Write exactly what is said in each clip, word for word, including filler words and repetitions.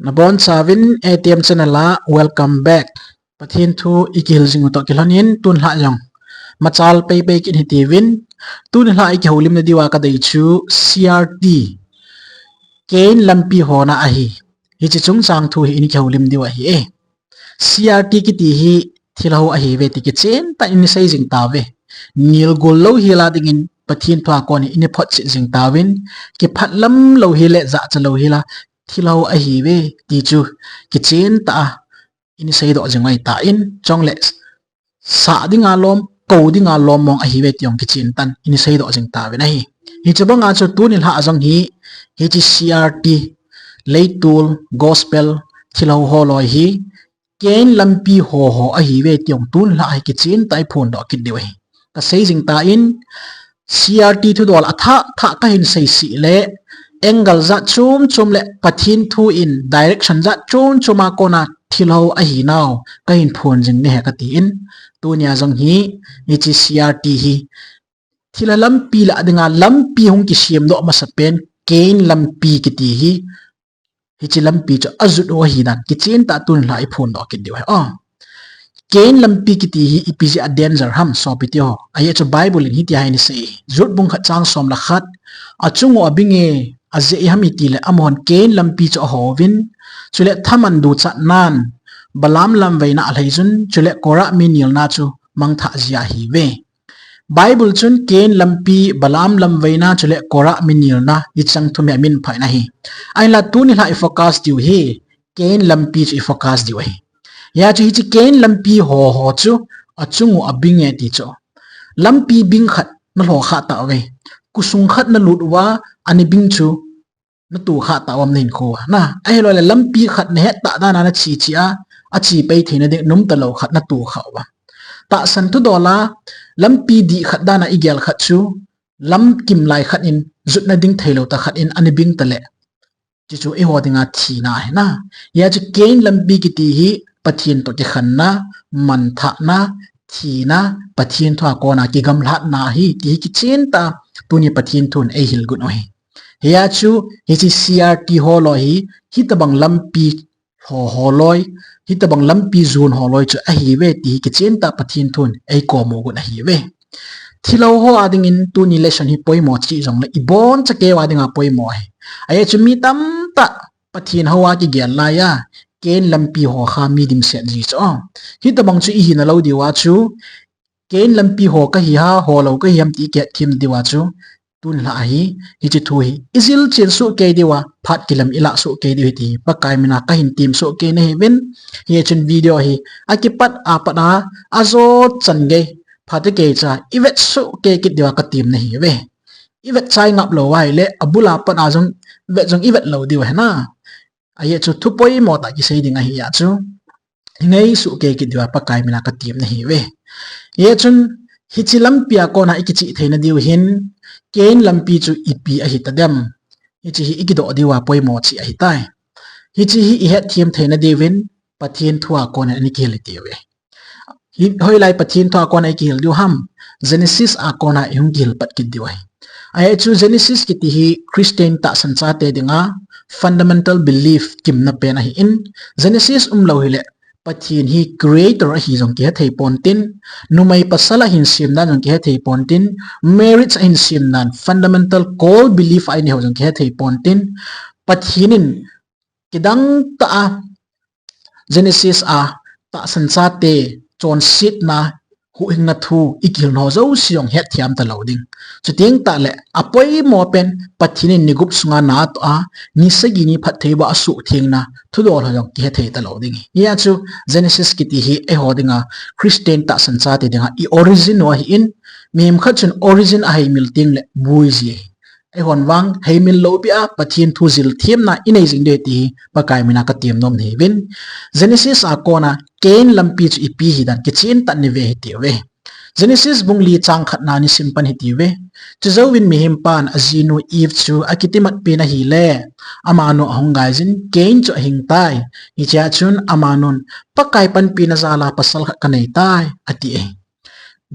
Nabonchauvin A T M channel a welcome back. Pathen thu i kihil jing u toh kilhonin tun lha jong machal peipei kit hitiuvin, tuni lha i kihoulimna diuva kadei chu C R T, Cain lampi hona ahi. Hiche chungchang thu hi i kihoulim diu ahi e. C R T kiti hi thilha ho ahiuve ti kichen tah in i sei jing tauve. Nilgol lou hila dingin Pathen thua kon hi i photchet jing tauvin, kiphat lam lou hile jahcha lou hila thilha ho ahiuve ti chu kichen tah a i seidoh jing u ahitan, chule sah dinga lom, kou dinga lom mong ahiuve ti jong kichen tah in i seidoh jing tauvin ahi. Hiche banga chu tuni lha jong hi, hiche C R T, leitol, gospel, thilha ho loi hi, Cain lampi ho ho ahiuve ti jong tuni lha hi kichen tah in i phondoh kit diu ahi. Ka sei jing tan, C R T thudol athah thah kahin sei sih le, angle jat chom chom le Pathen thu in direction jat chom chom a kona thilha ho ahinau kahin phon jing nahi katin, tunia jong hi, hiche C R T hi thilha lampi lah dinga lampi hung kisemdoh masapen Cain lampi kiti hi, hiche lampi chu ajut u ahidan kichen tah tuni lha i phondoh kit diu ahi. Cain lampi kiti hi ipi jeh a danger ham sopi teho? Ajeh chu Bible in hitia hi asei, Jude bung khat chang som le khat, achung u abing e, ajeh ipi ham itile amahon Cain lampi chu ahouvin, chule thaman duchatnan, Balaam lamveina alheijun, chule Korah mi nilna chu mangthah jia ahiuve. Bible chun Cain lampi, Balaam lamveina, chule Korah mi nilna, hicheng thum hi amin phat in ahi. Ahinla tuni lha i focus diu hi, Cain lampi chu i focus diu ahi. Hia chu hiche Cain lampi ho ho chu achung u abing e ti chu. Lampi bing khat nalho kha tauve. Kusung khat nalut uva, ani bing chu natoh kha tauvam nahin kho na. Ahilouleh lampi khat nahet tah dan a nache che a, ache pei theina ding nomtalou khat natoh kha uva. Tahsan thudol a, lampi dih khat dan a i gel khat chu, lam kimlai khat in, jutna ding theilou tah khat in ani bing tale, chuchu eiho dinga thina ahi na. Hia chu Cain lampi kiti hi Pathen toh kikhenna, manthahna, thina, Pathen thua kona kigamlatna ahi ti hi kichen tah tuni Pathen thun eihil got u ahi. Hia chu hiche C R T ho loi hi, hitobang lampi ho ho loi, hitobang lampi jon ho loi chu ahiuve ti hi kichen tah Pathen thun eikom u got ahiuve. Thilha ho a dingin tuni lesson hi poimo cheh jongle iboncha keiho a dinga poimo ahi. Ajeh chu mi tamtah Pathen hou a kigel laiya, Cain lampi ho kha mi dimset ji chu. Hitobang chu ihina lou diuva chu, Cain lampi ho kahi ham, holou kahi ham ti i kihet them diuva chu, tun lha hi, hiche thu hi i jil chen soh kei diuva, phat kilam i lah soh kei diu ahi ti Pakai mina kahin tem soh kei nahiuvin, hichun video hi akipat apat a, ajot chan gei, phat kei cha i vet soh kei kit diuva katem nahiuve. I vet chai ngap lou ahile, abul a pat a jong vet jong i vet lou diu ahi na. Ajeh chu thu poimo tah kisei ding ahi a chu, i ngei soh kei kit diuva Pakai mina katem nahiuve. Hichun hiche lampi a kona i kicheh theina diu hin, Cain lampi chu ipi ahi tadem, hiche hi i kidoh diuva poimo cheh ahitai. Hiche hi i het them theina diuvin, Pathen thua kona i kihil hitiuve. Hi, hoilai Pathen thua kona i kihil diu ham? Genesis a kona i hung kihil pat kit diu ahi. Ajeh chu Genesis kiti hi Christian tahsan chate dinga fundamental belief kimna pen ahin, Genesis umlou hile Pathen hi creator ahi jong kihe thei pontin, numei pasal ahin sem dan jong kihe thei pontin, marriage ahin sem dan fundamental core belief a inei ho jong kihe thei pontin, Pathen in kidang tah a Genesis a tahsan chate chonsetna, huhhingna thu i kihil ho jouse jong het them talou ding. Chuteng tahle apoimo pen Pathen in ni gup sunga na atoh a, ni sagi ni phatthei uva asuhthengna thudol ho jong kihe thei talou ding. Hia chu Genesis kiti hi eiho dinga Christian tahsan chate dinga i origin u ahin, mihem khat chun origin aheimil tengle boi ji ahi. Eihon vang heimil lou beh a Pathen thu jil themna i nei jing diu ahi ti hi Pakai mina katem nom nahiuvin. Genesis a kona Cain lampi chu ipi hidan kichen tah in i ve hitiuve. Genesis bung li chang khatna i sim pan hitiuve. Chujouvin mihem pan ajinu Eve chu akitimat pen ahile, amanu ahung gaijin Cain chu ahing tai. Hichea chun amanun, Pakai panpina jal a pasal khat kanei tai, ati e.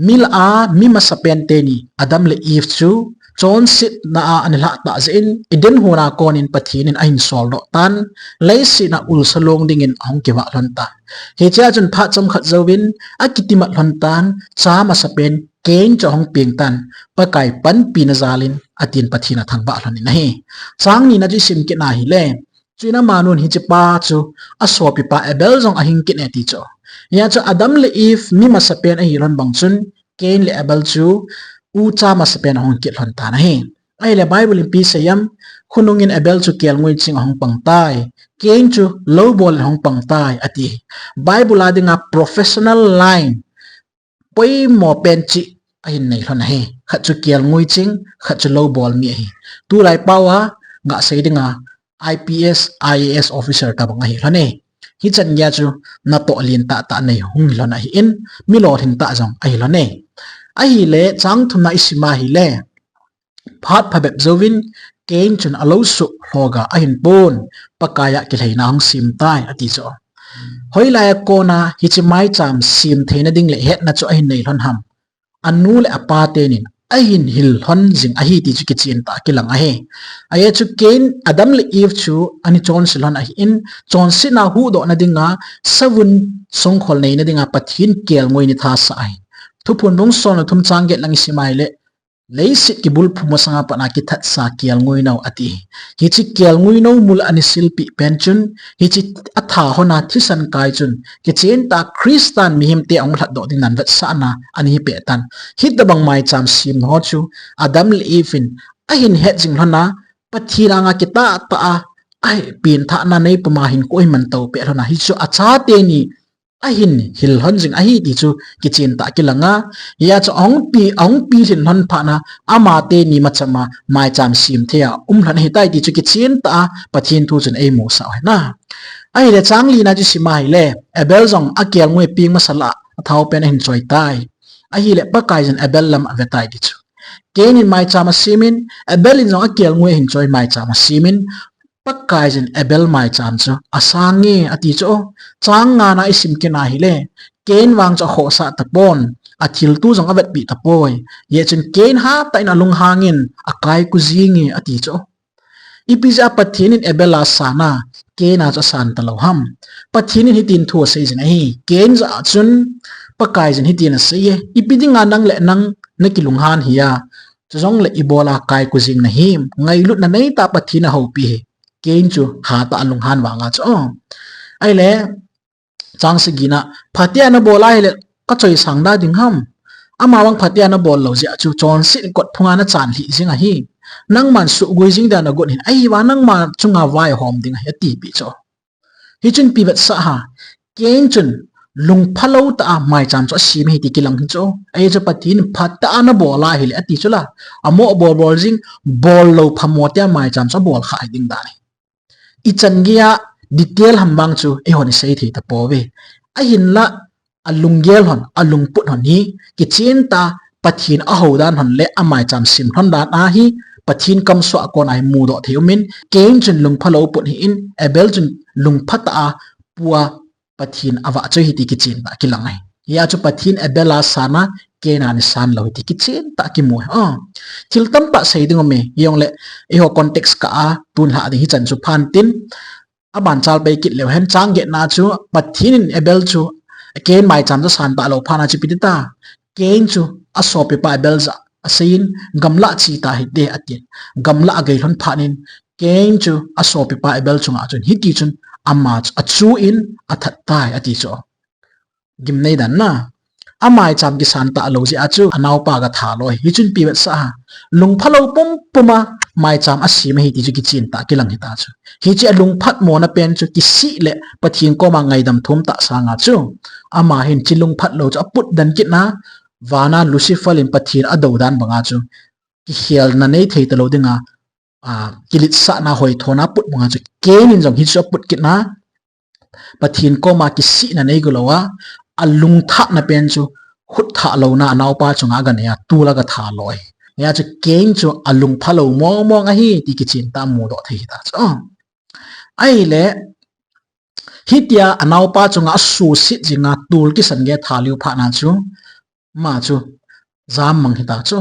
Mi lah a mi masapen teni Adam le Eve chu chonsetna a ana lhah tah jeh in, Eden hon a konin Pathen in ahin soldoh tan, leiset a ulsa long dingin ahung kivah lhon tan. Hichea chun phat chomkhat jouvin, akitimat lhon tan, cha masapen Cain chu ahung peng tan, Pakai panpina jal in, atin Pathen athangvah lhon in ahi. Chang nina chu isim kit na hile, chuin amanun hichepa chu asopipa Abel jong ahing kit e ti chu. Hia chu Adam le Eve mi masapen ahi lhon bang chun, Cain le Abel chu ucha masapen ahung kit lhon tan ahi. Ahile Bible in ipi asei em, khonungin Abel chu kelngoi ching ahung pang tai, Cain chu loubol in ahung pang tai, ati. Bible a dinga professional line poimo pen chih ahin nei lhon ahi. Khat chu kelngoi ching, khat chu loubol mi ahi. Tulai pao a, ngah sei dinga I P S, I A S officer tabang ahi lhon e. Hichan geiya chu natoh lien tahtah nei hung hi lhon ahin, mi lolhing tah jong ahi lhon e. Ahile, chang thumna isim a hile, phat phabep jouvin, Cain chun alou suh lhoga ahin pon, Pakai a kilhaina ahung sem tai, ati chu. Hoilai a kona hiche maicham sem theina ding le hetna chu ahin nei lhon ham, anu le apa tenin ahin hil lhon jing ahi ti chu kichen tah a kilang ahi. Ajeh chu Cain, Adam le Eve chu ana chonse lhon ahin, chonsetna huhdohna dinga savun songkhol neina dinga Pathen kelngoi in atha asah ahi. Thuphon bung somle thum chang get lang isim a hile, leiset kibulphu masanga pat a kithatsa kelngoi nou ati. Hiche kelngoi nou mul ana silpeh pen chun, hiche atha lhon a thisan kai chun, kichen tah a Christian mihemte ahung lhatdoh ding nan vetsahna ana hi peh tan. Hitabang maicham semna ho chu Adam le Eve in ahin het jing lhon a, Pathen anga kitah tah a, apenthahna neipuma hinkho ahin manto peh lhon a, hichu achateni ahin hil lhon jing ahi ti chu kichen tah a kilang a. Hia chu ahung pi, ahung pilhin lhon phat a, amateni maicham a maicham sem thei a um lhon ahitai ti chu kichen tah a Pathen thu chun eimusah u ahi. Ahile chang lina chu isim a hile, Abel jong akelngoi peng masa lah a athao pen ahin choi tai. Ahile Pakaiyin Abel lam ave tai ti chu. Cain in maicham asemin, Abel in jong akelngoi ahin choi maicham asemin, Pakaiyin Abel maicham chu asang e ati chu. Chang ngana isim kit na hile, Cain vang chu akhohsah tapon, athilto jong avetpeh tapoi. Hijeh chun Cain hatah in alunghangin akaikhu jing e ati chu. Ipi jeh a Pathen in Abel asan a, Cain a chu asan talou ham? Pathen in hitin thu asei jin ahi, Cain jah a chun Pakaiyin hitin asei e, ipi dinga nang le nang nakilunghan hia, chujongle ibola kaikhu jing nahim, ngailutna neitah a Pathen ahoupi hi. Cain chu hatah a alunghan vanga chu. Ahile, chang sagina, phatea nabol ahile, kachoisang da ding ham? Amavang phatea nabol lou jeh a chu, chonset kot phunga nachan lhih jing ahi. Nangman suhgui jing dia nagot hin, ahivang nangma chunga vaihom ding ahi, atipeh chu. Hichun ipi vetsah ham, Cain chun lungphalou tah a maicham chu asem ahi ti kilang hi chu. Ajeh chu Pathen in phatah a nabol ahile ati chu la, amoh bol bol jing, bollou phamo tia maicham chu abol kha hi ding dan ahi. Ichan geiya detail ham vang chu eihon isei thei tapouve. Ahinla, alunggel lhon, alungput lhon hi, kichen tah a Pathen ahou dan lhon le amaicham sem lhon dan ahi, Pathen kamsuh a kona hi mudoh thei umin, Cain chun lungphalou put hi in, Abel chun lungphatah a pu a Pathen avahchoi ahi ti kichen tah a kilang ahi. Hia chu Pathen Abel asan a, Cain a ana san lou ahi ti kichen tah a kimu ahi. Thil tamtah sei ding aume, hijongle, eiho context kah a tunlhah ding hichan chu phan tin, aban chalpai kit leu hen, chang getna chu, Pathen in Abel chu, Cain maicham chu asan talou phat a chu ipi ati ta, Cain chu asopipa Abel jah a aseiyin, gamlah che ta hite atin. Gamlah agei lhon phat in, Cain chu asopipa Abel chunga chun, hiti chun ama chu achuh in athat tai ati chu. Gimnei dan na. Amaicham kisan talou jeh a chu, anaopa agatha loi. Hichun ipi vetsah ham, lungphalou pumpum a maicham asem ahi ti chu kichen tah a kilang hita chu. Hiche alungphatmona pen chu kisih le Pathen koma ngaidam thum tah sanga chu, ama hin hiche lungphatlou chu aput den kit na, vana Lucifer in Pathen adou dan banga chu, kikhelna neithei talou dinga, a, kiletsahna hoithona aput banga chu, Cain in jong hichu aput kit na, Pathen koma kisihna neigo lou a, alungthahna pen chu, khutthah louna anaopa chunga aganei a, tol agatha loi. Hia chu Cain chu alungphalou mong mong ahi ti kichen tah a mudoh thei hita chu. Ahile, hitia anaopa chunga asuhset jinga tol kisan gei atha lheh phat a chu, ama chu jammang hita chu.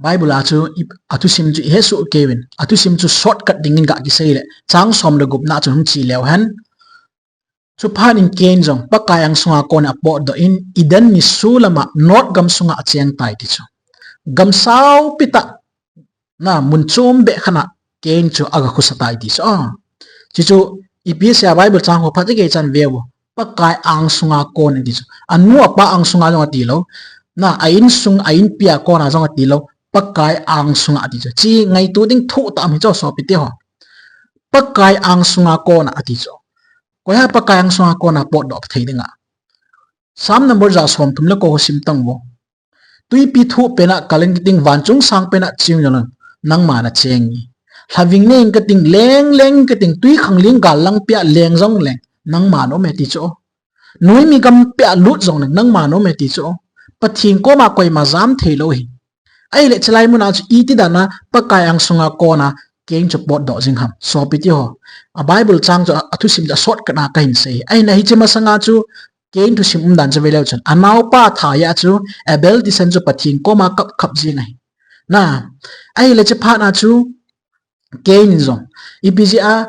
Bible a chu i, athusim chu ihesoh keiyuvin, athusim chu shortcut dingin gakisei le, chang som le gupna chu hung che leu hen. Chuphat in Cain jong Pakai angsunga kona apotdoh in, Eden nisu lama Nod gam sunga acheng tai ti chu. Gam saupi tah na mun chom beh khat a Cain chu aga khosa tai ti chu. Ah. Chuchu ipi asei a Bible chang ho phat igei chan veu. Pakai angsunga kona ti chu. Anu apa angsunga jong atilou. Na a insung a inpia kona jong atilou. Pakai angsunga ati chu. Chi ngaito ding thuh tah ahi chu sopite ho. Pakai angsunga kona ati chu. Koiham Pakai angsunga kona potdoh thei dinga. Psalm number ja som thum le ko ho sim tang vo. Twipi thuh pena kalen kiting vanchung sang pena ching jong nangma nacheng e. Lhaving nei kating leng leng kating twikhanglen gal lang pia leng jong leng nangma naum e ti chu. Noimi gam pia lut jong leng nangma naum e ti chu. Pathen koma koima jam theilou hi. Ahile chulai muna chu iti dana Pakai angsunga kona Cain chu potdoh jing ham. Sopite ho. A Bible chang chu a, athusim chu a shortcut na kahin sei. Ahina hiche masanga chu Cain thusim umdan chu veleu chun. Anaopa thaya chu Abel thisan chu Pathen koma kap kap jing ahi. Na, ahile chuphat na chu Cain in jong. Ipi jeh a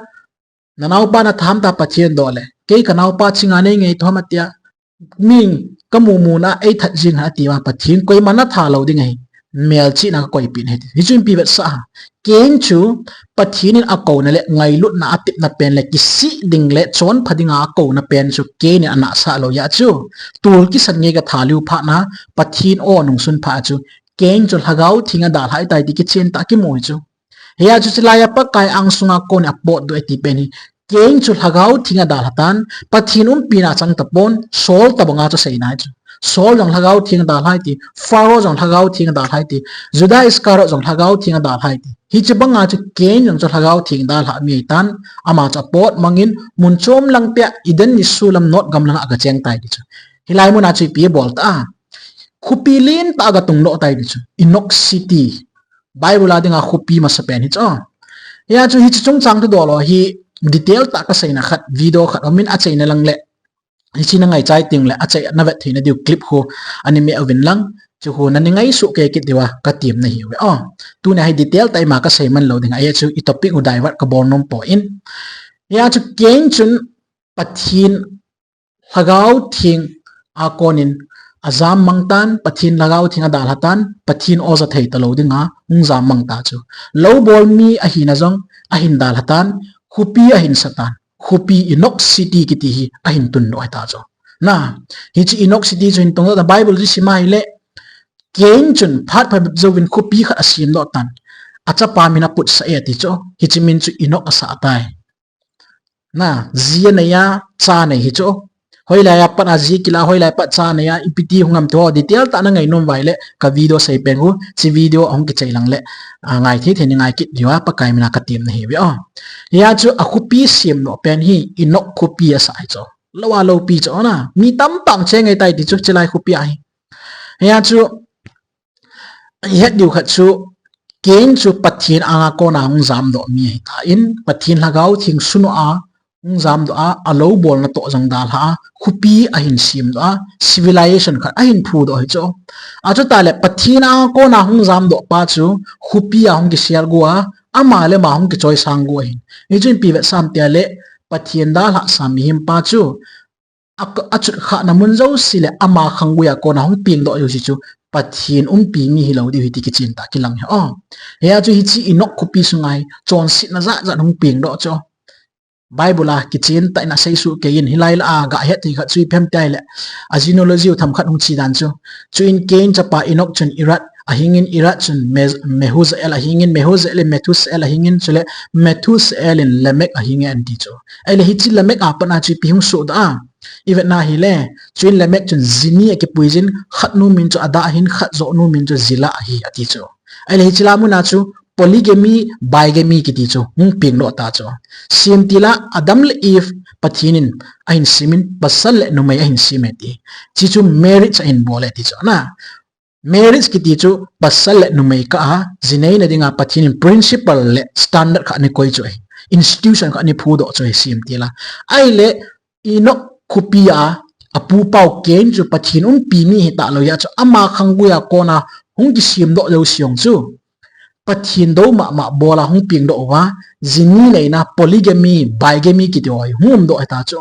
Nanaopa natha ham tia Pathen doh le. Kei kanaopa chinga nei ngei thom atia. Min kamu muna eithat jing ham ati uva Pathen koima natha lou ding ahi. Melchihna kakoipeh ahi. Hichu ipi vetsah ham. Cain chu Pathen in akouna le ngailutna atepna pen le kisih ding le chonpha dinga akouna pen chu Cain in anasah lou jeh chu. Tol kisan ngei katha lou phat na Pathen o nungsun phat chu. Cain chu Lhagao Theng adalhah tai ti kichen tah kimu hi chu. Hia chu chulai a Pakai angsunga kona apotdoh e ti pen hi. Cain chu Lhagao Theng adalha tan, Pathen umpina chang tapon, Saul tabanga chu seina chu. Saul jong Lhagao Theng adalhai ti, Pharaoh jong Lhagao Theng adalhai ti, Judas Iscariot jong Lhagao Theng adalhai ti. Hiche banga chu Cain jong chu Lhagao Theng adalha mi tan, ama chu apot mangin, mun chom lang pia Eden nisu lam Nod gam langa aga cheng tai ti chu. Hilai muna chu ipi abol ta a. Khopi lentah aga tungdoh tai ti chu. Enoch City. Bible a dinga khopi masapen hi chu. Hia chu hiche chungchang thudoh lou hi detail tah kaseina khat, video khat, amin achaina lang le. Hiche na ngaichai teng le, achai na vet theina diu clip ho, ani me uvin lang. Chu ho, nani ngaisuh kei kit diuva, katem nahiuve. Oh, tuni hi detail tah ima kasei man lou ding. Ahi chu i topic u divert kabol nom poi. Hia chu Cain chun Pathen Lhagao Theng a konin ajam mang tan, Pathen Lhagao Theng adalha tan, Pathen o ja thei talou dinga hung jam mang ta chu. Lou bol mi ahina jong ahin dalha tan, khopi ahin sa tan, khopi Enoch City kiti hi ahin tundoh ta chu. Na, hiche Enoch City chu hin tungdoh ta Bible chu sim a hile, Cain chun phat phabep jouvin khopi khat asemdoh tan, achapa min aputsah e ati chu, hiche min chu Enoch asah tai. Na, ji anei a, cha anei hi chu. Hoilai a pat a ji kila, hoilai a pat cha anei a, ipi ti hung ham ti ho, detail tah na ngainom uva ahile, ka video seipen u, hiche video ahung kichai lang le, a, ngai thei thei ni ngai kit diuva, Pakai mina katem nahiuve o. Hia chu akhopi semdoh pen hi, Enoch khopi asah hi chu. Lou a loupi chu na, mi tamtah che ngai tai ti chu, chulai khopi a hi. Hia chu, ihet diu khat chu, Cain chu Pathen anga kona hung jamdoh mi ahitan, Pathen Lhagao Theng sunu a hung jamdoh a, alou bolna toh jong dalha a, khopi ahin semdoh a, civilization khat ahin phudoh hi chu. Achutah le Pathen anga kona hung jamdoh pa chu, khopi a hung kisel go a, ama le ama hung kichoisang go ahin. Hichu ipi vetsah ham tile, Pathen dalhah sa mihem pa chu, a, achutkhahna mun jouse le ama khanggui a kona hung pengdoh jouse chu Pathen umpi mi hilou diu hi ti kichen tah kilang hi o. Hia chu hiche Enoch khopi sunga hi chonsetna jat jat hung pengdoh chu. Bible a kichen tah in asei soh keiyin hilai lah a gahet thei khat chu ipi ham tile. A genealogy u themkhat hung che dan chu. Chuin Cain chapa Enoch chun Irad ahingin, Irad chun Me-, Mehujael ahingin, Mehujael in Methusael ahingin, chule Methusael in Lamech ahinge ati chu. Ahile hiche Lamech a pat a chu ipi hung sohdoh a. Ivet na hile, chuin Lamech chun ji ni akipuijin, khat nu min chu Adah ahin, khat joh nu min chu Zillah ahi, ati chu. Ahile hiche lah a muna chu polygamy, bigamy kiti chu hung pengdoh ta chu. Semtil a Adam le Eve Pathen in ahin semin, pasal le numei ahin sem e ti. Hiche chu marriage ahin bol e ti chu na. Marriage kiti chu pasal le numei kah a, jinei na dinga Pathen in principle le standard khat anakoi chu ahi. Institution khat anaphudoh chu ahi semtil a. Ahile, Enoch khopi a, apu pau Cain chu Pathen umpi mi hita lou jeh chu ama khanggui a kona hung kisemdoh jouse jong chu Pathen dou mama bol a hung pengdoh uva, jini neina polygamy, bigamy kiti ho hi hung umdoh hita chu.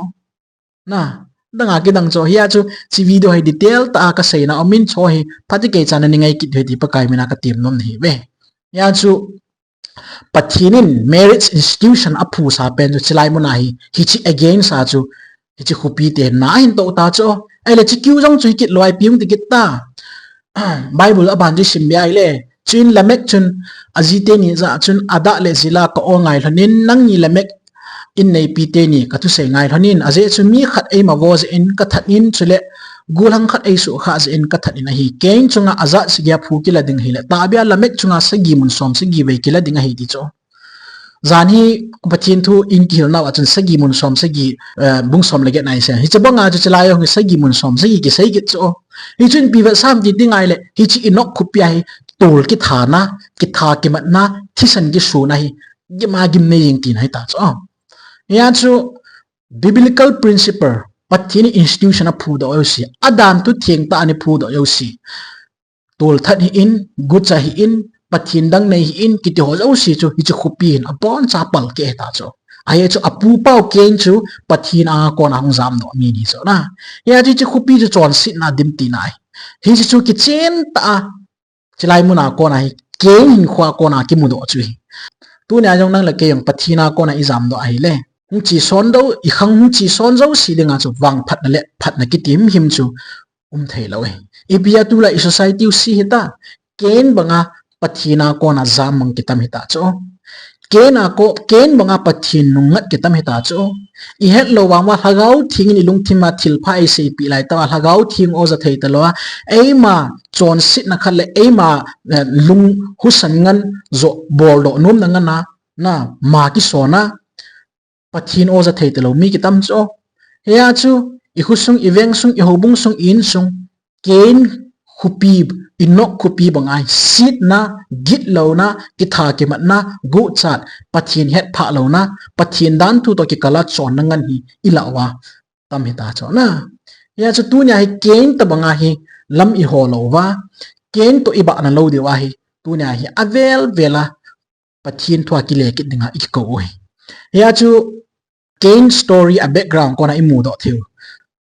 Na, dang a kidang chu, hia chu, hiche video hi detail tah a kaseina umin chu hi, phatecha nahin ngai kit u hite ti Pakai mina katem nom nahi ve. Hia chu, Pathen in marriage institution aphusah pen chu, chulai muna hi, hiche against a chu, hiche khopi te na ahin toh ta chu. Ahile hiche kiu jong chu hi kit lou a ipi hung ti kit ta. Bible a ban chu isim be ahile. Chuin Lamek chun aji teni jah a chun, Adah le Zillah ka-o ngai lhonin, nangni Lamek inneipi teni kathusei ngai lhonin, ajeh chu mi khat eima vo jeh in kathat in, chule gollhang khat eisuh khah jeh in kathat in ahi. Cain chunga ajat sagi a phu kila ding ahile, tahbeh a Lamek chunga sagi mun som sagi vei kila ding ahi ti chu. Jan hi Pathen thu in kihil nauva chun sagi mun som sagi, eh, bung som le get na isei. Hiche banga chu chulai jong hi sagi mun som sagi kisei kit chu. Hichun ipi vetsah ham ti ding ahile, hiche Enoch khopi a hi tol kithana, kitha kimatna, thisan kisuna hi, gima gimnei jeng tina hita chu. Hia chu biblical principle, Pathen in institution aphudoh jouse, adan thu thengtah a ana phudoh jouse. Tolthat hi in, gucha hi in, Pathen dang nei hi in, kiti ho jouse chu, hiche khopi hin aboncha palkeh hita chu. Ajeh chu apupa u Cain chu Pathen a kona hung jamdoh mi ahi chu na. Hia chu hiche khopi chu chonsetna dim tina ahi. Hiche chu kichen tah a, chulai muna kona hi, Cain hinkhoa kona kimudoh chu ahi. Tunia jong nang le kei jong Pathen a kona ijamdoh ahile, hung cheson dou, ikhang hung cheson jouse dinga chu vangphatna le phatna kiti himhim chu um thei lou ahi. Ipi a tulai i society u se hita, Cain banga Pathen a kona jammang kitam hita chu. Cain a ko, Cain banga Pathen nungngat kitam hita chu. Ihet lou vang uva Lhagao Theng in ilungthim a thilpha eiseipeh lai tah uva, Lhagao Theng oja thei talou a, eima chonsetna khat le eima, eh, lung husa ngan jo boldoh nomna ngan a, na, ma kisona, Pathen oja thei talou mi kitam chu. Hia chu, ikhosung, ivengsung, ihoubung sung, i-insung, Cain khopi, Enoch khopi banga hi setna, gitlouna, kitha kimatna, guchat, Pathen hetphah louna, Pathen danthu toh kikal a chonna ngan hi ilah uva tam hita chu na. Hia chu tunia hi Cain tobanga hi lam iho lou uva, Cain toh ibahna lou diu ahi, tunia hi avel vel a Pathen thua kile kit dinga ikikou u ahi. Hia chu Cain story a background kona imudoh thei u.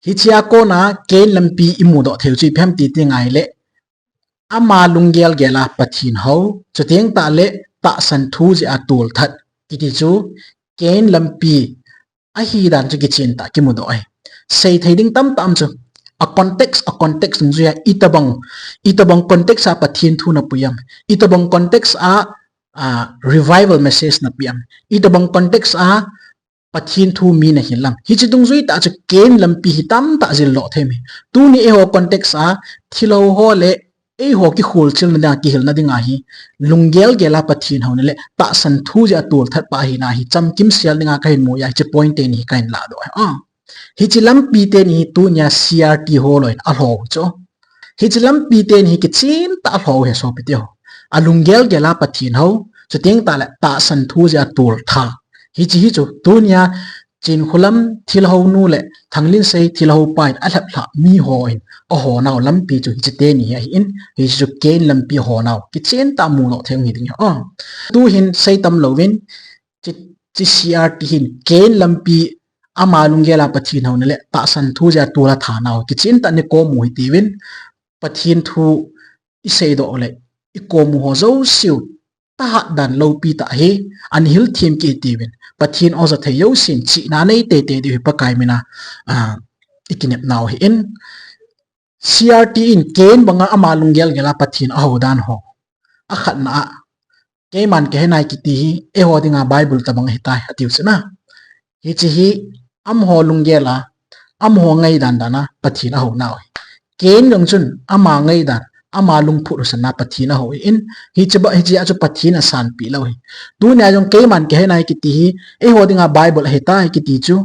Hichea kona Cain lampi imudoh thei u chu ipi ham ti ding ahile, ama lunggel gel a Pathen hou, chuteng tahle tahsan thu jeh a tolthat kiti chu Cain lampi ahidan chu kichen tah kimudoh ahi. Seithei ding tamtah um chu, a context, a context dungjuia itobang, itobang context a Pathen thu napui am, itobang context a, a, revival message napeh am, itobang context a Pathen thu mi nahil am. Hiche dungjui tah chu Cain lampi hi tamtah jildoh thei ahi. Tuni eiho context a thilhou ho le eiho kikholchilna dinga, kihilna dinga hi, lunggel gel a Pathen houna le tahsan thu jeh a tolthat pa ahina hi chamkimsel dinga kahin mu a, hiche point teni hi kahin lahdoh ahi. Hiche lampi teni hi tunia C R T holou in alhou chu. Hiche lampi teni hi kichen tah a lhou ahi sopi teho. Alunggel gel a Pathen hou, chuteng tahle tahsan thu jeh a tolthat. Hiche hi chu tunia Chinkholam thilhounu le Thanglinsei thilhou pa in alheplhah miho in ahonau lampi chu hiche teni hi ahin, hiche chu Cain lampi ahonau kichen tah a mudoh thei u hi ding ahi. Tuhin seitam louvin, hiche, hiche C R T hin Cain lampi ama lunggel a Pathen houna le tahsan thu jeh a tolthat nau kichen tah a nakom u hitiuvin, Pathen thu iseidoh le ikom u ho jouseu tahatdan loupi tah hi ana hilthem kit hitiuvin, Pathen oja thei jousen chihna nei teitei diu hi Pakai mina, a, ikinepnau ahin. C R T in Cain banga ama lunggel gel a Pathen ahou dan ho, akhatna a, keiman kahenai kiti hi eiho dinga Bible tobang ahitai atiu chu na. Hiche hi amaho lunggel a, amaho ngaidan dan a Pathen ahounau ahi. Cain jong chun ama ngaidan, ama lungphut husan a Pathen ahou ahin, hiche ba, hichea chu Pathen asanpeh lou ahi. Tunia jong keiman kahenai kiti hi eiho dinga Bible ahitai kiti chu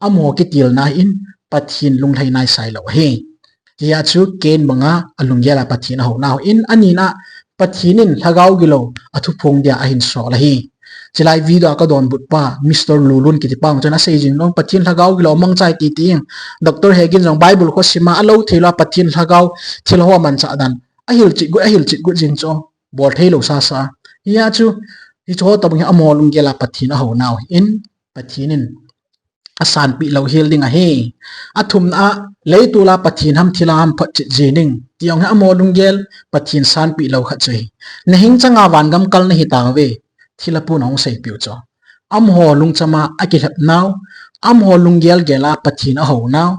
amaho kitilna ahin, Pathen lunglhai naisai lou ahi. Hia chu Cain banga alunggel a Pathen ahounau ahin, anina Pathen in lhagao gilou athuphong dia ahin sol ahi. Chulai video a kadonbut pa Mister Lulun kiti pa jong chun asei jing lou, Pathen lhagao gilou mangchai titi in, Doctor Hagin jong Bible khu asima alou theilou a Pathen lhagao thilhou amanchah dan Ahil chit got, ahil chit got jing chu. Bol thei lou sasa. Hia chu, hicho tobang hi amaho lunggel a Pathen ahou nau hin, Pathen in asanpeh lou hel ding ahi. Athumna a, leitol a Pathen ham thilha ham photchet ji ding. Ti jong hi amaho lunggel Pathen sanpeh lou khat chu ahi. Nahing chang a vangam kal nahi tauve. Thilha pun ahung seipeh u chu. Amaho lungcham a akilhep nau, amaho lunggel gel a Pathen ahou nau,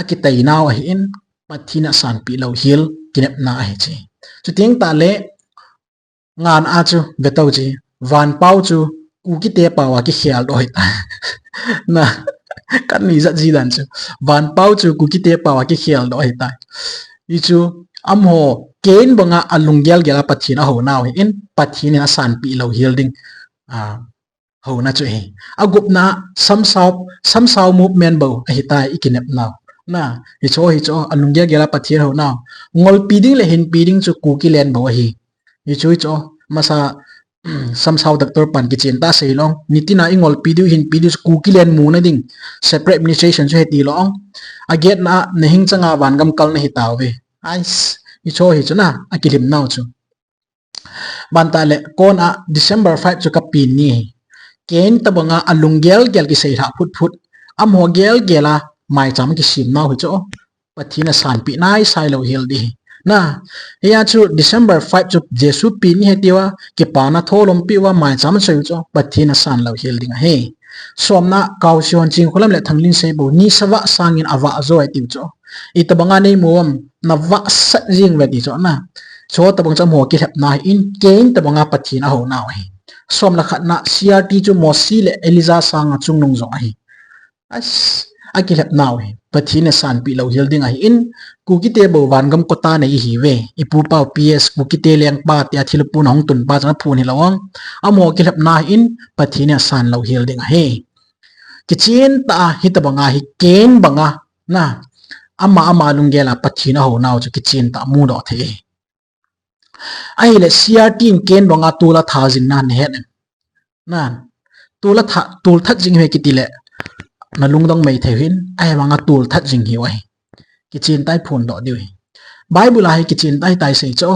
akitai nau ahin, Pathen in asanpeh lou hel kinepna ahi chu. Chuteng tah le, ngana chu, ve tau chu, vanpao chu, Kukite pao a kikhel doh ahitai. Na, kan ni jat ji dan chu. Vanpao chu, Kukite pao a kikhel doh ahitai. Hichu, amaho, Cain banga alunggel gel a Pathen ahou nau hin, Pathen in asanpeh lou hel ding. A, houna chu ahi. Agupna, samsao, samsao movement bou ahitai ikinep nau. Na, hicho, hicho, alunggel gel a Pathen hou nau. Ngolpi ding le hinpi ding chu Kuki len bou ahi. Hichu, hicho, masa, samsao doctor pan kichen tah sei lou. Nitin a ingolpi diu, hinpi diu chu Kuki len muna ding. Separate administration chu heti lou. Agetna, nahing chang a vangam kal nahi tauve. Ais, hicho, hichu na, akilim nau chu. Bantah le, kona December five chu kapen ni ahi. Cain tobang a alunggel gel kisei lha phut phut. Amaho gel gel a maicham kisem nau hichu. Pathen in asanpeh naisai lou hel ding ahi. Na, hia chu December five chu Jesu pen ni ahi tiu a, kipana tholom peh uva maicham soi u chu Pathen in asan lou hel ding ahi. Somna, Kaosi hon Chingkholam le Thanglinsei bou, nisa vah sangin avah jo ahi tiu chu. Itobang a neimu uvam, navahsat jing uve ti chu na. Hicho tobang chu amaho kilhepna hin, Cain tobang a Pathen ahou nau ahi. Som le khatna, C R T chu Mosi le Elijah sang a chungnung jong ahi. As, akilhep nau hi, Pathen in asanpeh lou hel ding ahin, Kukite bou vangam quota nei ihiuve, ipu pau P S, Kukite lengpa tia thilha pun ahung tun pa chun aphon hilou ang. Amaho kilhepna hin, Pathen in asan lou hel ding ahi. Kichen tah a, hitobang a hi Cain banga, na, ama, ama lunggel a Pathen ahou nau chu kichen tah a mudoh thei. Ahile C R T in Cain banga tol atha jing na nahet em? Na, tol atha, tol that jing hi kiti le, nalungdong mai thei hin, ahivang a tol that jing hiu ahi. Kichen tah a iphondoh diu ahi. Bible a hi kichen tah a hitia asei chu.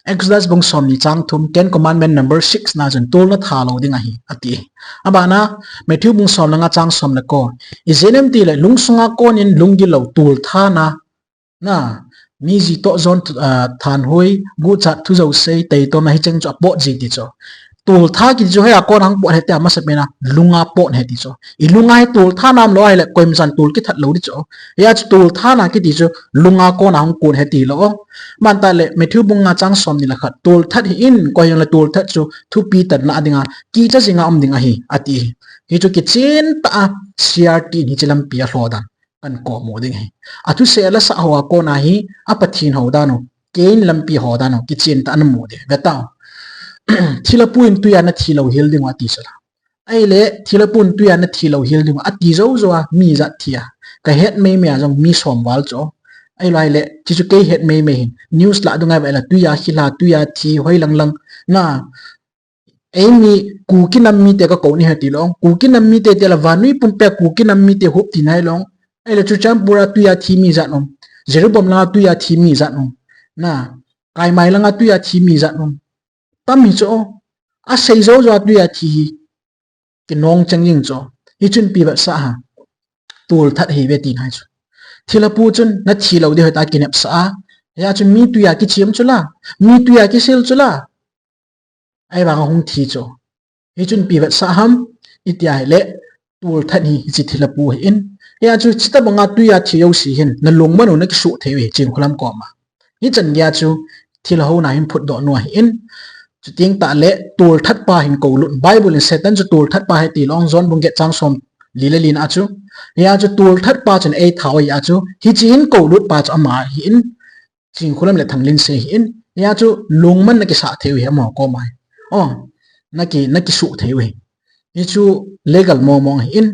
Exodus bung somni chang thum, Ten Commandment number six na chun tol natha lou ding ahi, ati. Abana, Matthew bung som le nga chang som le ko. Ijeh inem itile, lungsunga konin lunggil lou tol that na, na, mi ji toh jon, ah, thanhoi, guchat, thu jousei, taitom a hicheng chu apot ji ti chu. Tol that kiti chu hoiya kona hung pot ahi tia masapen a, lunga pot ahi ti chu. Ilunga hi tol that nam lou ahile, koima chan tol kithat lou di chu. Hia chu tol that na kiti chu, lunga kona hung kon ahi ti lou. Bantah le, Matthew bung nga chang somni le khat, tol that hih in, koi hijongle tol that chu, thupi tanna dinga, kicha jinga um ding ahi, ati. Hichu kichen tah a, C R T in hiche lampi alho dan. Kan komu ding ahi. Athusei alasah hoa kona hi, a Pathen hou dan u, Cain lampi hou dan u, kichen tah a namu ding. Ve tau. Thilha pu in tuiya nathi lou hel ding u ati chu la. Ahile, thilha pu in tuiya nathi lou hel ding u, ati jou jou a, mi ijat thi a. Kahet mei mei a jong mi som val chu. Ahilou ahile, hichu kei het mei mei hin. News la dunga vele, tuiya khilha, tuiya thi, hoi lang lang. Na, eimi Kuki nam mite kakou ni ahi ti lou. Kuki nam mite tile vannoi pumpi a Kuki nam mite hop tina hilou. Ahile Churachandpur a tuiya thi mi ijat um. Jiribam langa tuiya thi mi ijat um. Na, Kaimai langa tuiya thi mi ijat um. Tam hi chu. Asei jou jou a tuiya thi hi. Kinong chang jing chu. Hichun ipi vetsah ham? Tol that ahiuve tina ahi chu. Thilha pu chun nathi lou ding ahi tia kinepsah a. Hia chu mi tuiya kichem chu la. Mi tuiya kisil chu la. Ahivang a hung thi chu. Hichun ipi vetsah ham, iti ahile, tol that hi, hiche thilha pu ahin. Hia chu, hitobanga tuiya thi jouse hin, nalungmon u nakisuh thei u ahi, Chingkholam koma. Hichan geiya chu, thilha houna hin phutdoh nu ahin. Chuteng tah le, tol that pa hin koulut. Bible in Satan chu tol that pa ahi ti lou, John bung get chang somli le lina chu. Hia chu, tol that pa chun eithat u ahi a chu, hiche hin koulut pa chu ama ahin. Chingkholam le Thanglinsei ahin. Hia chu lungmon nakisah thei u ahi amaho koma hi. O, naki, nakisuh thei u ahi. Hichu legal mong mong ahin.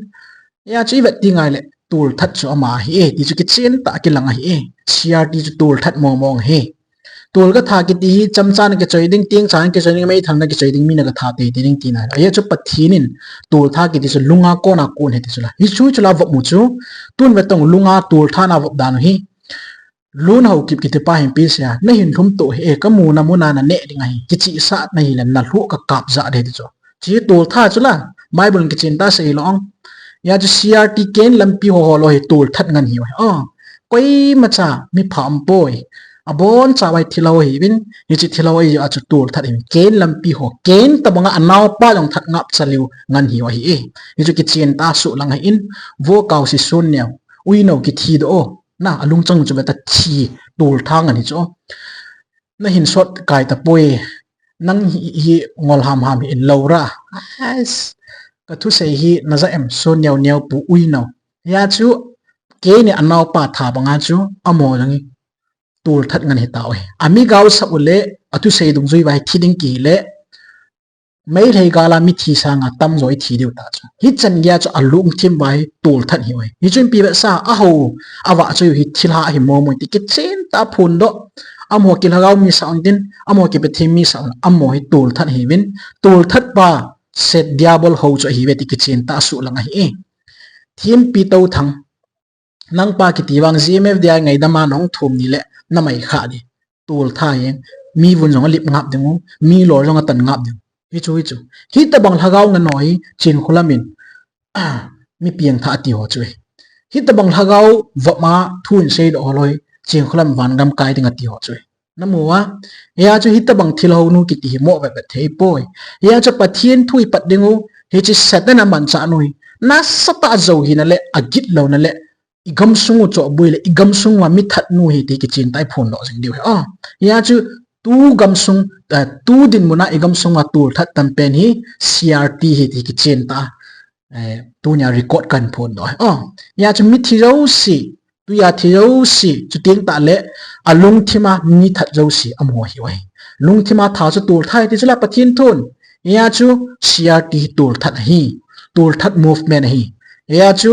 Hia chu ivet teng ahile tol that chu ama ahi e. Ti chu kichen tah a kilang ahi e. C R T chu tol that mong mong ahi. Tol katha kiti hi chemcha nakichoi ding, tengcha nakichoi ding, meithal nakichoi ding, mi nakatha tei tei ding tina ahi. Hia chu Pathen in tol that kiti chu lunga kona kon ahi ti chu la. Hichu chu la vop mu chu. Tun ve tong lunga tol that na vop dan u hi. Lun Haokip kitipa hin pi sia, na hin lhum to hi, e, ka muna muna na neh ding ahi, kichihsah na hile, na lhuh ka kap jah ding ti chu. Chi toltha chu la, Bible in kichen ta sei lou. Hia chu C R T Cain lampi ho ho lou hi tolthat ngen hi. Oh, koimacha mi pha um poi. Abon cha vai thilha hi vin, hichi thilha hi a chu tolthat hi. Cain lampi ho, Cain tabanga anaopa jong that ngap chaliu ngen hi ahi e. Hichu kichen ta suh lang ahin, Vokau si sun neo, uinao kithi doh o. Na, alungchang chu beta thi, toltha ngen hi chu. Na hin sot kai ta poi, nang hi, hi ngol ham ham hi in lou ra. Ais, ka thusei hi na ja em, sun neo neo pu uinao. Hia chu, Cain in anaopa that banga chu, amaho jong hi tolthat ngen hi tao hi. Ami gaosap u le, athusei dungjui vai thi ding kile, Meitei gal a mithi sanga tamjo ithi diu ta chu. Hichan geiya chu alungthim vai tolthat hi uve. Hichun ipi vetsah a, aho, avahchoi u hi thilha ahi mong mong ti kichen ta phondoh. Amaho kilhagao mi sah un tin, amaho kipathem mi sah un, amaho hi tolthat hi uvin. Tolthat pa, Set Diabol ho chu ahi uve ti kichen ta suh lang ahi e. Thimpi Touthang. Nangpa kiti vang G M F D I ngaidam a nahung thum ni le na mai kha di. Toltha hi, mi vun jong alip ngap ding u, mi lol jong atan ngap ding u. Hichu, hichu. Hitabang lhagao ngen ho hi, Chinkholam in, mi piengthah ati ho chu e. Hitabang lhagao vop a thu in seidoh ho lou hi, Chinkholam vangam kai ding ati ho chu e. Na mu a, hia chu hitabang thilha nu kiti hi mo vet vet thei poi. Hia chu Pathen thu ipat ding u, hichi Satan a manchah nu hi. Nasatah a jou hina le, agitlouna le, igamsung u chohboi le, igamsung uva mithat nu hi ti kichen ta iphondoh jing diu hi. Ah, hia chu tu gamsung, eh, tu dinmun a igamsung uva tolthat tam pen hi C R T hi ti kichen ta, eh, tunia record kahin phondoh hi. Ah, hia chu mithi jouse, tuia thi jouse, chuteng tah le, alungthim a mithat jouse, amaho hi uve. Lungthim a that chu toltha hi ti chu la Pathen thun. Hia chu C R T hi tolthat ahi. Tolthat movement ahi. Hia chu,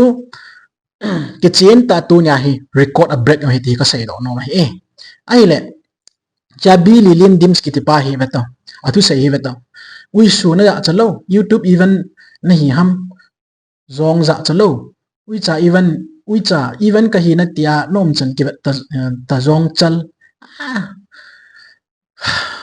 kichen ta tunia hi record a break u hi ti kasei doh nom ahi e. Ahile, Chabi Lilin Dims kiti pa hi veto. Athusei hi veto. Uisu na jahcha lou. YouTube event na hi ham. Jong jahcha lou. Uicha event, uicha event kahi na tia nom chan kivet ta, eh, ta jong chal. Ah.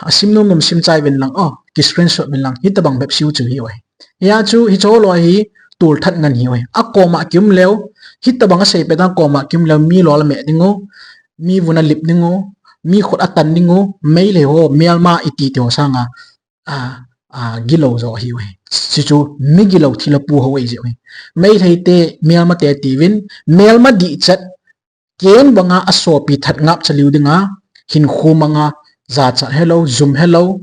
Asim nom nom sim chai uvin lang, oh, ki screenshot uvin lang, hitabang bep siu chu hi uve. Hia chu, hichu lou hi, tolthat ngen hi uve. Akoma kium leu, hitabang asei pet a koma kium leu, mi lol a meh ding u, mi vun a lip ding u, mi khut a tan ding u, Meitei ho, melma iti ti ho sanga, a, a, gilou jo hi uve. Hichu, mi gilou thilha pu ho uve ji uve. Meitei te, melma te ti uvin, melma dihchet, Cain banga asopi that ngap chaliu dinga, hinkho manga, jachat helou, jum helou,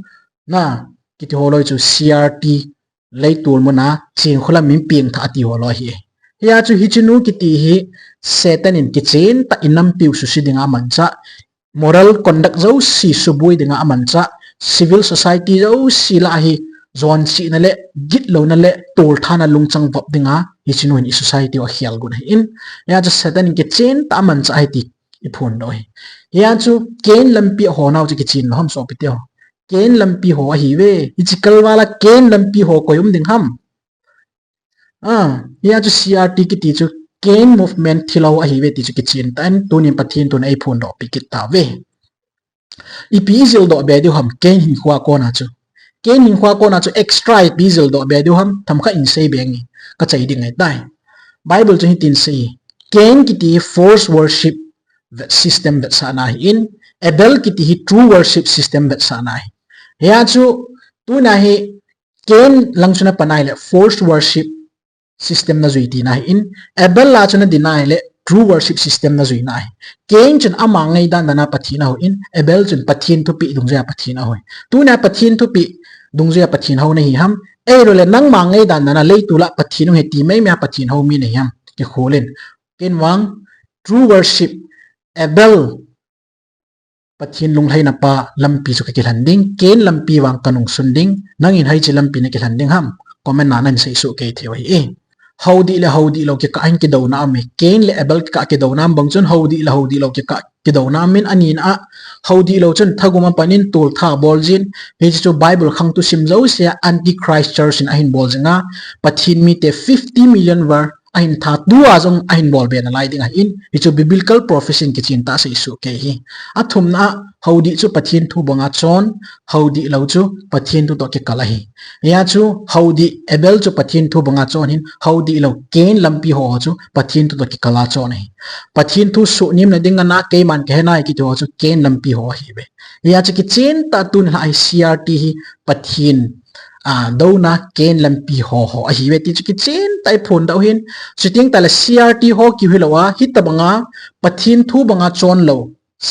na, kiti ho lou chu C R T, leitol muna, Chinkholam min piengthah ati ho lou hi. Hia chu hichi nu kiti hi, Satan in kichen ta inampiu suse dinga amanchah, moral conduct jouse suboi dinga amanchah, civil society jouse lah a hi, jonchihna le, gitlouna le, tolthana lungchang vop dinga, hichi nu hin i society u akhel got ahin. Hia chu Satan in kichen ta amanchah ahi ti iphondoh hi. Hia chu Cain lampi a ho nau chu kichen lou ham sopi teho. Cain lampi ho ahi uve. Hichi kalval a Cain lampi ho koi um ding ham. Ah, hia chu C R T kiti chu Cain movement thilha ahi uve ti chu kichen tan tunin Pathen thun eiphondoh pi kit tauve. Ipi ijil doh be diu ham, Cain hinkho a kona chu. Cain hinkho a kona chu extra ipi ijil doh be diu ham, themkhat in sei be nge, kachai ding ahitai. Bible chu hitin asei, Cain kiti forced worship vet system vetsahna ahin, Abel kiti hi true worship system vetsahna ahi. Hia chu, tunia hi Cain lang chu na pan ahile forced worship system na jui tina ahin, Abel a chu na din ahile true worship system na juina ahi. Cain chun ama ngaidan dan a Pathen ahou in, Abel chun Pathen thupeh dungjuia Pathen ahou. Tunia Pathen thupeh dungjuia Pathen hou nahi ham, ahilou le nangma ngaidan dan a leitol a Pathen hung hi ti meimei a Pathen hou mi nahi ham, kikhol in. Cain vang, true worship, Abel, Pathen lunglhaina pa lampi chu kakilhen ding, Cain lampi vang kanungsun ding, nangin hiche lampi nakilhen ding ham, comment na nahin seisoh kei thei u ahi e. Hou dih le hou dih lou kikah hin kidouna um e, Cain le Abel kikah kidouna um bang chun hou dih le hou dih lou kikah kidouna um in, anina a, hou dih lou chun thagum a pan in toltha bol jin, hiche chu Bible khangtou sim jouse a Antichrist Church in ahin bol jing a, Pathen mite fifty million var ahin that tua jong ahin bolbe nalai ding ahin, hichu biblical prophecy in kichen tah a seisoh kei hi. Athumna a, hou dih chu Pathen thu banga chon, hou dih lou chu Pathen thu toh kikal ahi. Hia chu hou dih Abel chu Pathen thu banga chon ahin, hou dih lou Cain lampi ho chu Pathen thu toh kikal a chon ahi. Pathen thu suhnem na ding ana keiman kahe nai kiti ho chu Cain lampi ho ahiuve. Hia chu kichen tah a tuni a hi C R T hi Pathen a, douna Cain lampi ho ho ahiuve ti chu kichen tah a iphondoh hin, chuteng tahle C R T ho kiu hilou a, hitobanga Pathen thu banga chon lou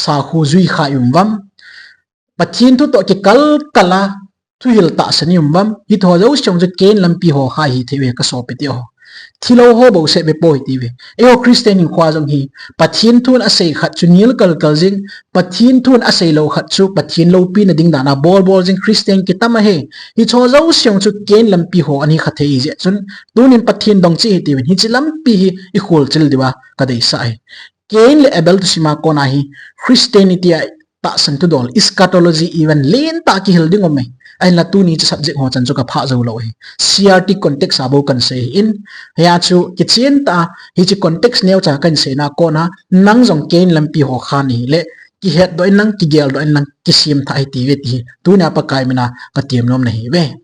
sakhu jui kha i um uvam. Pathen thu toh kikal kal a thuhil tahsan i um uvam. Hiho jouse chu Cain lampi ho kha hithei uve kasopi teho. Thilou ho bouseh ve po hiti uve. Eiho Christian hinkhoa jong hi Pathen thu in asei khat chu nil kal kal jing, Pathen thu in asei lou khat chu Pathen loupina ding dan a bol bol jing Christian kitam ahi. Hiho jouse chu Cain lampi ho ana hi kha thei jeh chun, tunin Pathen dong cheh hiti uvin, hiche lampi hi ikhol chil diuva kadeisah ahi. Cain le Abel thusim a kona hi Christianity a tahsan thudol, eschatology event lentah kihil ding um e. Ahinla tuni hiche subject ho chan chu kaphah jou lou ahi. C R T context a bou kahin sei ahin, hia chu kichen tah a hiche context neocha kahin seina kona nang jong Cain lampi ho kha nahi le, kihetdoh in lang, kigeldoh in lang, kisem thah hiti uve ti hi tunia Pakai mina katem nom nahiuve.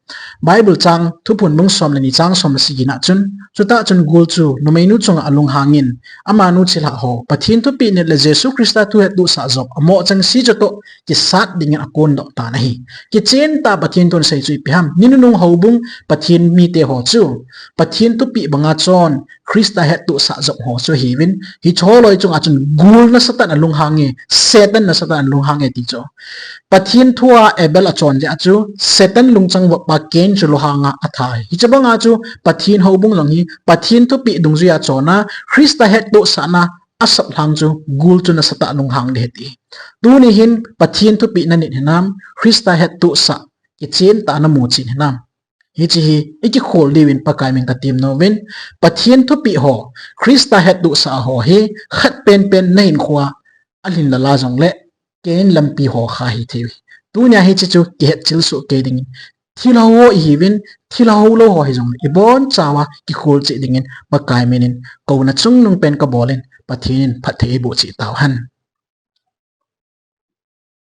Bible chang Thuphon bung som le ni chang som le sagi na chun, chutah chun gul chu numeinu chunga alunghangin, amanu chilhah ho, Pathen thupeh nit le Jesu Christa thuhettohsah jop, amoh chengse chutoh kisat dingin akondoh tan ahi. Kichen tah a Pathen thun sei chu ipi ham, ni nunung houbung Pathen mite ho chu Pathen thupeh banga chon Christa hettohsah jop ho chu ahiuvin, hicheho loi chunga chun gul nasatah in alunghang e, Satan nasatah in alunghang e ti chu. Pathen thua Abel achon jeh a chu Satan lungchang vop a Cain chu lunghanga atha e. Hiche banga chu Pathen houbung jong hi Pathen thupeh dungjuia chonna Christa hettohsahna asap lhang chu gul chu nasatah a lunghang ding ahi ti. Tuni hin Pathen thupeh nanit hinam, Christa hettohsah kichen tah a namu chen hinam. Hiche hi ikikhol diuvin Pakai min katem nom uvin, Pathen thupeh ho, Christa hettohsah ho hi khat penpen nahinkhoa alhin lala jongle Cain lampi ho kha hithei uve. Tunia hiche chu kihetchil soh kei dingin, thilhou ho ihiuvin, thilhou lou ho hijongle ibonchauva kikhol cheh dingin Pakai minin kouna chungnung pen kabolin, Pathen in phatthei eiboh cheh tauhen.